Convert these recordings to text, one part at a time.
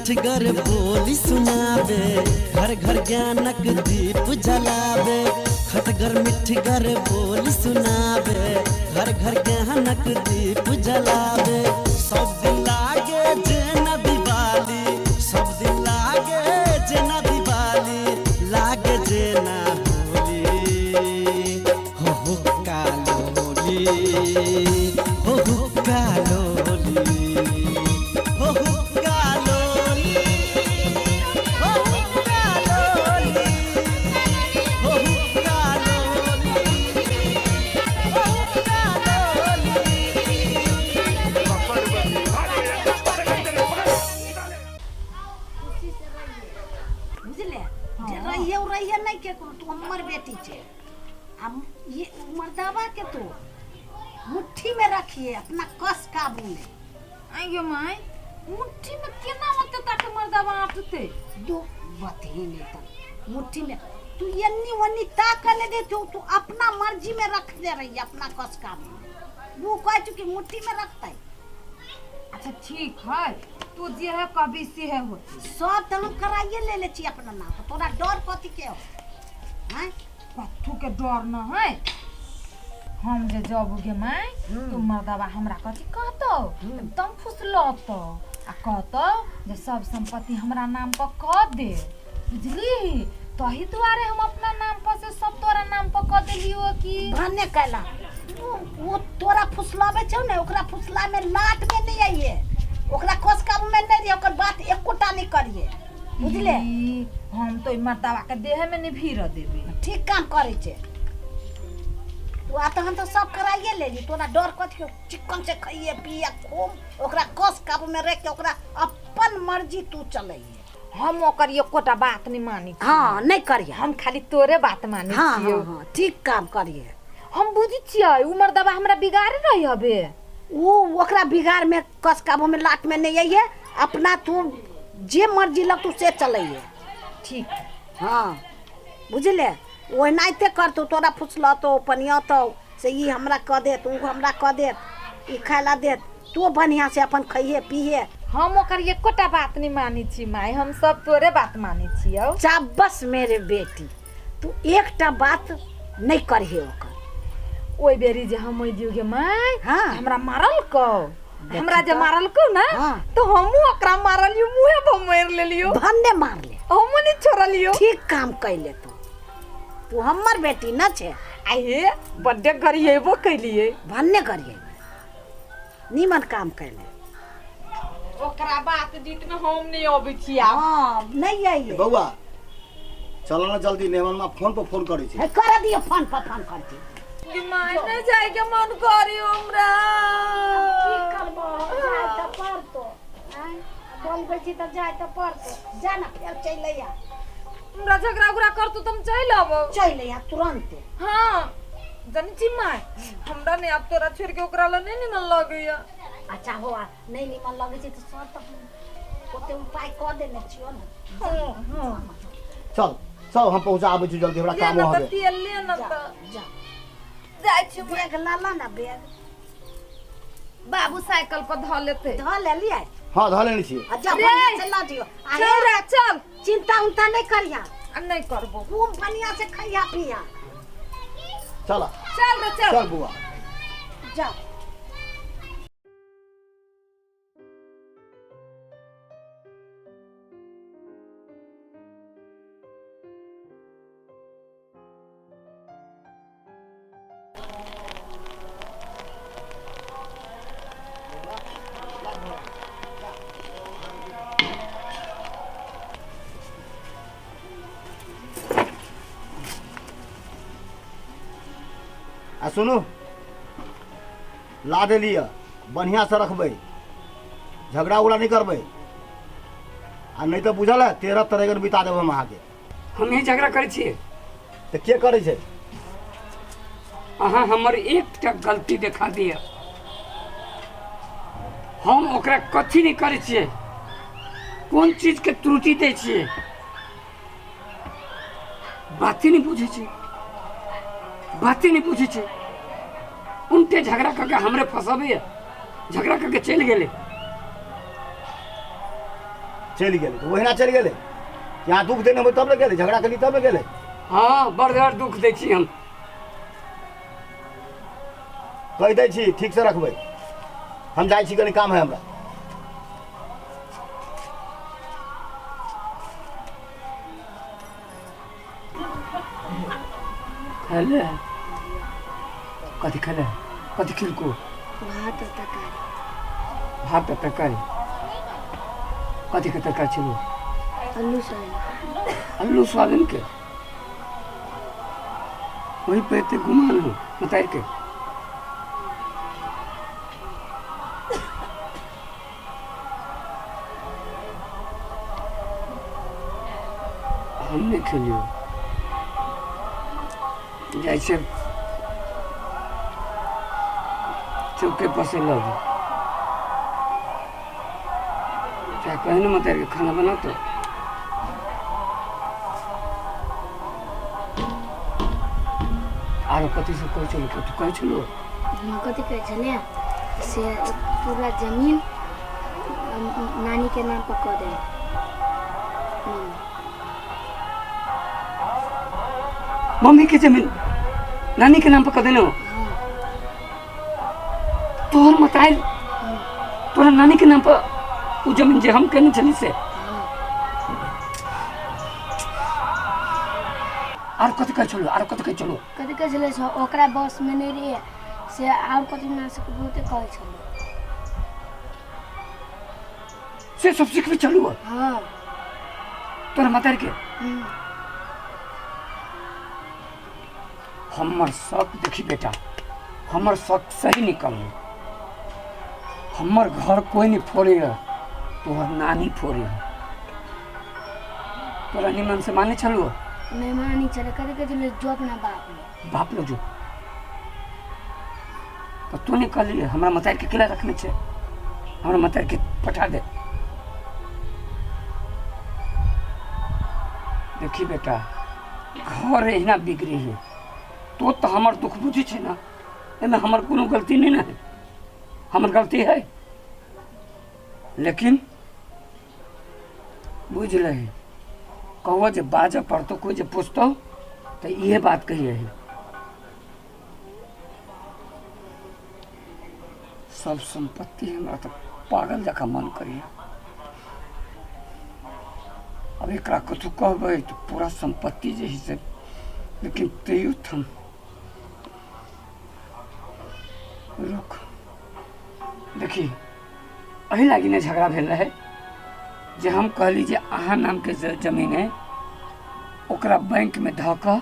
मिठगर बोली सुनाबे, घर घर ज्ञानक दीप जलाबे। खटगर मिठगर बोली सुनाबे, घर घर ज्ञानक दीप जलाबे। सब दिन लागे जेना दिवाली, सब दिन लागे जेना दिवाली, लागे जेना होली। हो हो कालोली, हो हो कालोली, हो हो कालोली, हो हो कालोली, हो हो कालोली, हो हो कालोली। खुशी से रहिए, बुझले? जे रहिए उ रहिए, नहीं केकरो। तू हमर बेटी छे। आ ये मर्दावा के तू मुट्ठी में रखिए, अपना कस काबू में। आइयो माय, मुट्ठी में केना ओते तक मर्दावा आटते? दो बतही नहीं त मुट्ठी में तू एन्नी ओन्नी ताक ने दे। तू तू अपना मर्जी में रख दे रही, अपना कस काबू में। वो कह चुकी मुट्ठी में रखते। अच्छा ठीक है, तू जे है कभी से है हो। सब तो हम कराइए ले ले छी अपना नाम पर। तोरा डर कथी के हो? हैं? कथू के डर न है। हम जे जब गे माय, तो मर्दावा हमरा कथी कहतो? एकदम फुसलतो आ कहतो जे सब संपत्ति हमरा नाम पर कह दे, बुझली? तही दुआरे हम अपना नाम पर से सब तोरा नाम पर कह देलियो कि भने कैला। वो तोरा फुसलाबै छौ ने, ओकरा फुसला में लाट में नहीं आइए, ओकरा कस काबू में नहीं रहिए, ओकर बात एकोटा नहीं करिए, बुझले? ई, हम तो ई मर्दावा के देह में नहीं भीड़ देबे। ठीक काम करै छै तू। आ तहन तो सब कराइए लेली, तोरा डर कथी के? चिक्कन से खाइए पिए खूब, ओकरा कस काबू में रख के ओकरा अपन मर्जी तू चलैए। हम ओकर एकोटा बात नहीं मानी छियै। हाँ, नहीं करिए। हम खाली तोरे बात मानी छियौ। हाँ, ठीक काम करिए। हम बुझी छियै उ मर्दबा हमरा बिगाड़े रही हबे। वो ओकरा बिगाड़ में कस काबू में लाट में नहीं आइए, अपना तू जे मर्जी लग तू से चलैए। ठीक। हाँ, बुझले? ओनाहिते करतौ, तोरा फुसलतौ, पनियतौ से ई हमरा कऽ देत, उ हमरा कऽ देत, ई खाय ला देत। तू बढ़िया से अपन खइहे पीहे। हम ओकर एकोटा बात नहीं मानी छी माय, हम सब तोरे बात मानी छियौ। चाबस मेरे बेटी, तू एकटा बात नहीं करिहे ओकर। ओहि बेरी जे हम ओहि दियो गे माय, हाँ। हमरा मारल को, हमरा जे मारल को ना, हाँ। तो हमहू ओकरा मारलियो, मुँहे पर मारि लेलियो। भन्ने मार ले। हमहू नहीं छोड़लियो। ठीक काम कैले तू। तू हमर बेटी न छे। आ हे बड्डे गरिएबो कैलिए। भन्ने करिए, नीमन काम कैले। ओकरा बात जीत में हम नहीं अबै छी आब। हाँ, नहीं आइए। बौआ, चल ना जल्दी, मेहमान फोन पर फोन करै छै। हे, कर दियो, फोन पर फोन कर दियो। कि माय, नहीं जाए के मन करी हमरा। की करबो, जाय तऽ पड़तो। आँय, बोलबै छी तऽ जाय तऽ पड़तो। जा ना, फेर चलि आ। हमरा झगड़ा उगड़ा करतो तऽ हम चलि अबौ। चलि आ तुरन्ते। हाँ, जानी छी माय, हमरा ने आब तोरा छोड़ के ओकरा लग नहीं निमन लगैया। अच्छा हो, आ नहि निमन लगै छै तऽ सर तऽ ओते उपाय कऽ देने छियौ ने। हाँ हाँ। चल चल, हम पहुँचा आबै छी जल्दी, हमरा ले कामो ना तऽ हबे। तेल ले ना। जा। तऽ जा। जाइ छी माय। बैग ला ला ना बैग। बाबू साइकिल पर धऽ लेतै। धऽ लेलियै? हाँ, धऽ लेने छियै। आ जा। रे। बढ़िया से लऽ जियो आ हे, छौड़ा चल। चिंता उंता नहीं करिया। आ नहीं करबो। खूब बढ़िया से खइया पिया। चल। चल रे, चल। चल बौआ। जा। आ सुनू, ला देलियै, बढ़िआँसँ रखबै, झगड़ा उगड़ा नहि करबै, आ नहि तऽ बुझल है, 13 तरेगन बिता देब हम अहाँके। हम ही झगड़ा करै छियै? तऽ के करै छै? अहाँ हमर एकटा गलती देखा दिअ। हम ओकरा कथी नहि करै छियै? कोन चीजके त्रुटि दै छियै? बाते नहि बुझै छै, बाते नहि बुझै छै। उनटे झगड़ा कऽ के हमरे फंसबैया, झगड़ा कऽ के चलि गेलै। चलि गेलै तऽ ओहिना चलि गेलै। यहाँ दुख देने होबै तब ने गेलै, झगड़ा केली तब ने गेलै। हँ, बड़ बड़ दुख दै छी हम। कहि दै छी ठीकसँ रखबै। हम जाइ छी, कनि काम है हमरा। खेले कथी? खेले कथी? खिलको भात आ तरकारी। भात आ तरकारी। कथीके तरकारी छलौ? आलू सोयाबीन। आलू सोयाबीन के। वही पे एते गुमान हो उतारि के। हम नहि खेलियौ। जाइ छै चौके पर से लऽ चाहे कहीं ने मत के खाना बना तो आरो कथी सब कहै छलौ? कथी कहै छलौ? हम कथी कहै छलियै से पूरा जमीन नानीके नाम पर कऽ देबै मम्मी। मम्मी के जमीन नानी के नाम पर कऽ देने हो? हाँ। तोहर मताइल तोरा नानी के नाम पर उ जमीन जे हम केने छली से? हाँ। आर कथी कहै छलौ? आर कथी कहै छलौ? कथी कहै छलै से ओकरा बसमे नहि रहै से आओर कथी ना से बहुते कहै छलै। से सब सिखबै छलू? हाँ। तोरा मताइल के? हम्म। हमर शक देखी बेटा, हमर शक सही निकल। हमर घर कोई नहीं फोड़े है, तोहर नानी फोड़े है। तोरा निमन से माने छलू? नहि मानै छलै। कथी कहै छलै जो अपना बाप लग। बाप लो जो। तो तू नहीं कहली हमरा मतार के किला रखने छे, हमरा मतार के पठा दे। देखी बेटा, घर एहिना बिगड़ी है तो हमर दुख बुझी छे ना। एहिमे हमर कोनो गलती नहीं ना है। हमर गलती है, लेकिन बुझ लही, कहो जे बाजऽ पड़तो, कोई जे पूछतो तो इहे बात कहिए है। सब संपत्ति हमरा तो पागल जकाँ मन करिए। अब एकरा कथू कहबै तो पूरा संपत्ति जे है से, लेकिन तैयो थम रुक। देखी, एहि लागी ने झगड़ा भेल रहे जे हम कहली जे अहाँ नामके जे जमीन है ओकरा बैंकमे धऽ कऽ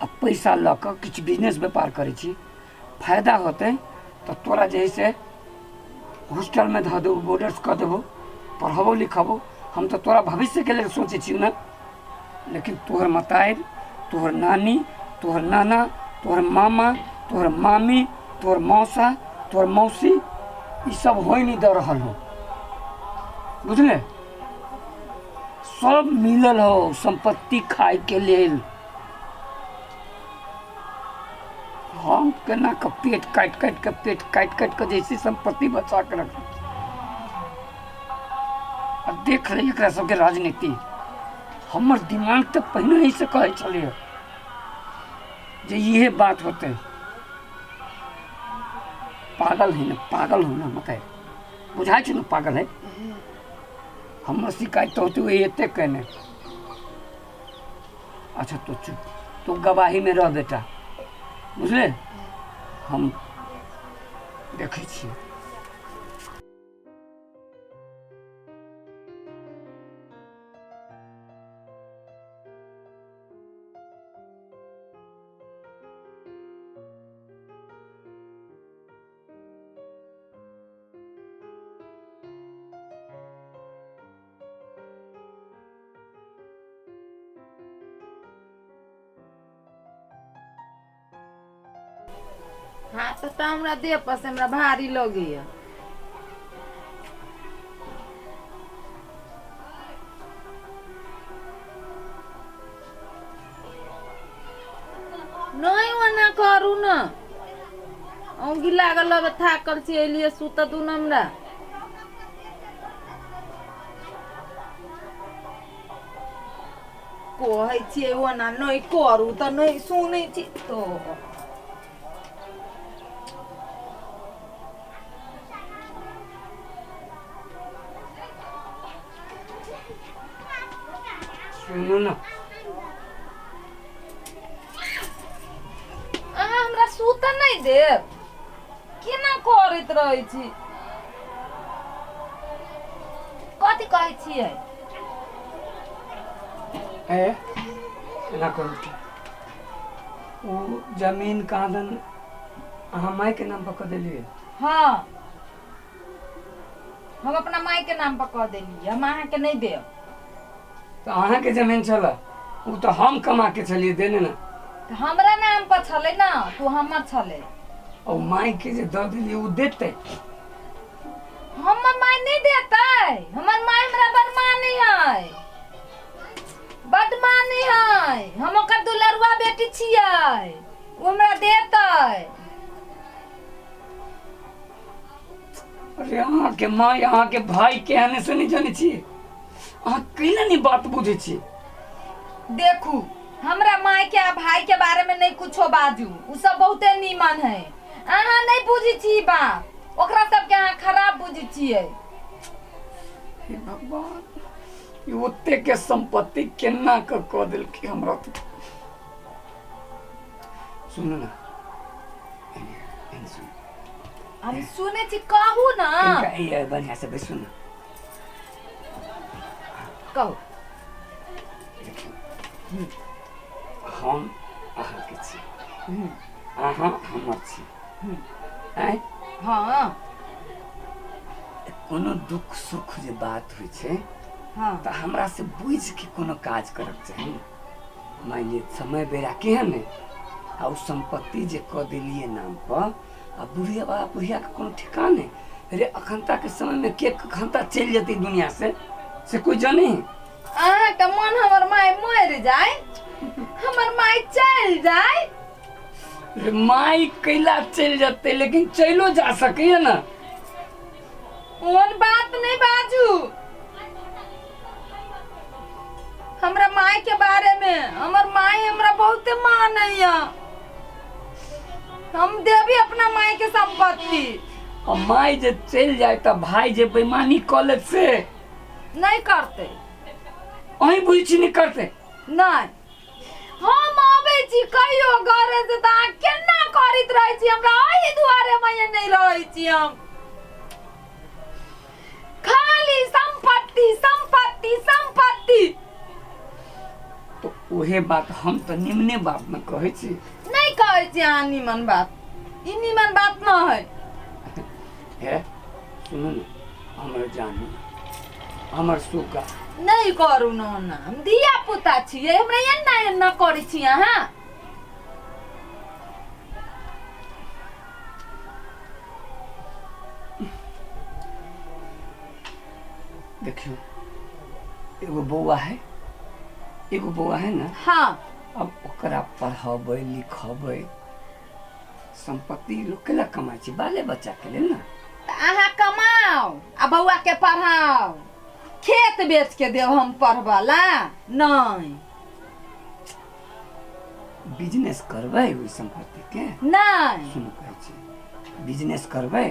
आ पैसा लऽ कऽ किछु बिजनेस व्यापार करै छी, फायदा होतै तऽ तोरा जे है से हॉस्टलमे धऽ देबो, बोर्डर्स कऽ देबो, पढ़बो लिखबो। हम तऽ तोरा भविष्यके लेल सोचै छी ने। लेकिन तोहर मतारि, तोहर नानी, तोहर नाना, तोहर मामा, तोहर मामी, तोहर मौसा, तोहर मौसी, ई सब होइ नहि दऽ रहल हो, बुझले? सब मिलल हो संपत्ति खायके लेल। हम केना कऽ पेट काटि काटि कऽ, पेट काटि काटि कऽ जैसे संपत्ति बचा कऽ रखने छी। आ देख ले एकरा सबके राजनीति। हमर दिमाग तऽ पहिने से कहै छलैए जे इहे बात होतै। पागल है ना, पागल हो ना मताइ, बुझाइ छै ने पागल है। हमर शिकायत तऽ होते एते केने। अच्छा तो चुप, तू गवाही में रह बेटा, बुझले? हम देखै छियै। हाँ तऽ हमरा देह पर से हमरा भारी लगैया। नहि ओना करू ने, औंगी लागल हवे, थाकल छी, एलियै सुतऽ दू ने हमरा। कहै छियै ओना नहि करू तऽ नहि सुनै छी तो। सुनू ने, अहाँ हमरा सुतऽ नहि देब, केना करैत रहै छी? कथी कहै छियै? ए एना करू, ओ जमीन कहाँदन अहाँ मायके नाम पर कऽ देलियै? हाँ, हम अपना माय के नाम पर कऽ देलियै, हम अहाँके नहि देब। तऽ अहाँके जमीन छलै, ओ तऽ हम कमा के छलियै देने ने। तऽ हमरा नाम पर छलै ने, तू हमर छलै। ओ मायके जे दऽ देलियै ओ देतै? हमर माय नहि देतै। हमर माय हमरा बड़ मानै है, बड मानै है। हम ओकर दुलरुआ बेटी छियै, ओ हमरा देतै। अरे अहाँके माय अहाँके भाय केहन से नहि जानै छियै, अहाँ कैला नहि बात बुझै छियै? देखू, हमरा माय के आ भाई के बारे में नहीं कुछो बाजू, उ सब बहुते नीमन है। अहाँ नहीं बुझै छी बात, ओकरा सबके अहाँ खराब बुझै छियै। हे भगवान, ई ओते के संपत्ति केना कऽ कऽ देलकै हमरा? तऽ सुनू ने, एने सुनू। हम सुनै छी, कहू ना। कनिका ई बढ़िआँ से बैसू ने। कहू। देखियौ, हम अहाँके छी, अहाँ हमर छी। आँय? हाँ। कोनो दुख सुख जे बात होइ छै हाँ तऽ हमरा से बुझि के कोनो काज करक चाही ने। मानि लिअ समय बेरा केहन है, आ ओ सम्पत्ति जे कऽ देलियै नाम पर, आ बुढ़िया बाबा बुढ़ियाके कोनो ठेकान है? रे अखनता के समय में के कखनता चलि जेतै दुनिया से, से कोई जाने है? अहाँके मन हमर माय मरि जाय, हमर माय चलि जाय। रे माय कैला चलि जेतै, लेकिन चलियो जा सकैए ने। ओहन बात नहीं बाजू हमरा माय के बारे में। हमर माय हमरा बहुते मानैया, हम देबी अपना माय के संपत्ति। आ माय जे चलि जाय तऽ भाय जे बेईमानी कऽ लेत से? नहीं करते। अहीं बुझै छी नहि करतै? नहीं, हम आबै छी कहियो घरे से तऽ अहाँ केना करैत रहै छी हमरा? एहि दुआरे माय नहि रहै छी हम। खाली संपत्ति संपत्ति संपत्ति। तऽ उहे बात हम तऽ निमने बात ने कहै छी। नहीं कहै छी अहाँ निमन बात, ई निमन बात न है। हे सुनू ने, हमर जानू, हमर सुगा। नहीं करू न ओना, हम धिया पुता छियै, हमरा एना एना करै छी अहाँ। देखियौ, एगो बौआ है, एगो बौआ है ने? हाँ। अब ओकरा पढ़ेबै लिखेबै, संपत्ति लोग केला कमाइ छै? बाले बच्चाके लेल ने। तऽ अहाँ कमाउ आ बौआ के पढ़ाउ, खेत बेच के देब हम पढ़बला नहीं। बिजनेस करबै ओहि सम्पत्तिके? नहीं। सुनू, कहै छी बिजनेस करबै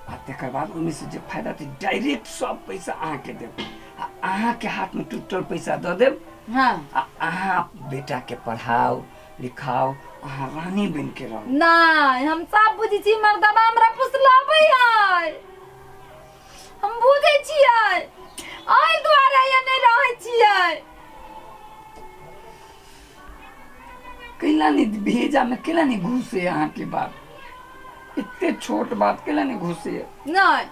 आ तकर बाद ओहिमे से जे फायदा हेतै डायरेक्ट सब पैसा अहाँके देब, आ अहाँके हाथमे टूटल पैसा दऽ देब। हाँ। आ अहाँ बेटाके पढ़ाउ लिखाउ, अहाँ रानी बनिके रहू। नहीं, हम सब बुझै छी, मर्दबा हमरा फुसलाबै है, हम बुझै छियै, एहि दुआरे ये नहि रहै छियै। कैला नहि भेजामे कैला नहि घुसे अहाँके बात? एते छोट बात कैला नहि घुसे? नहीं।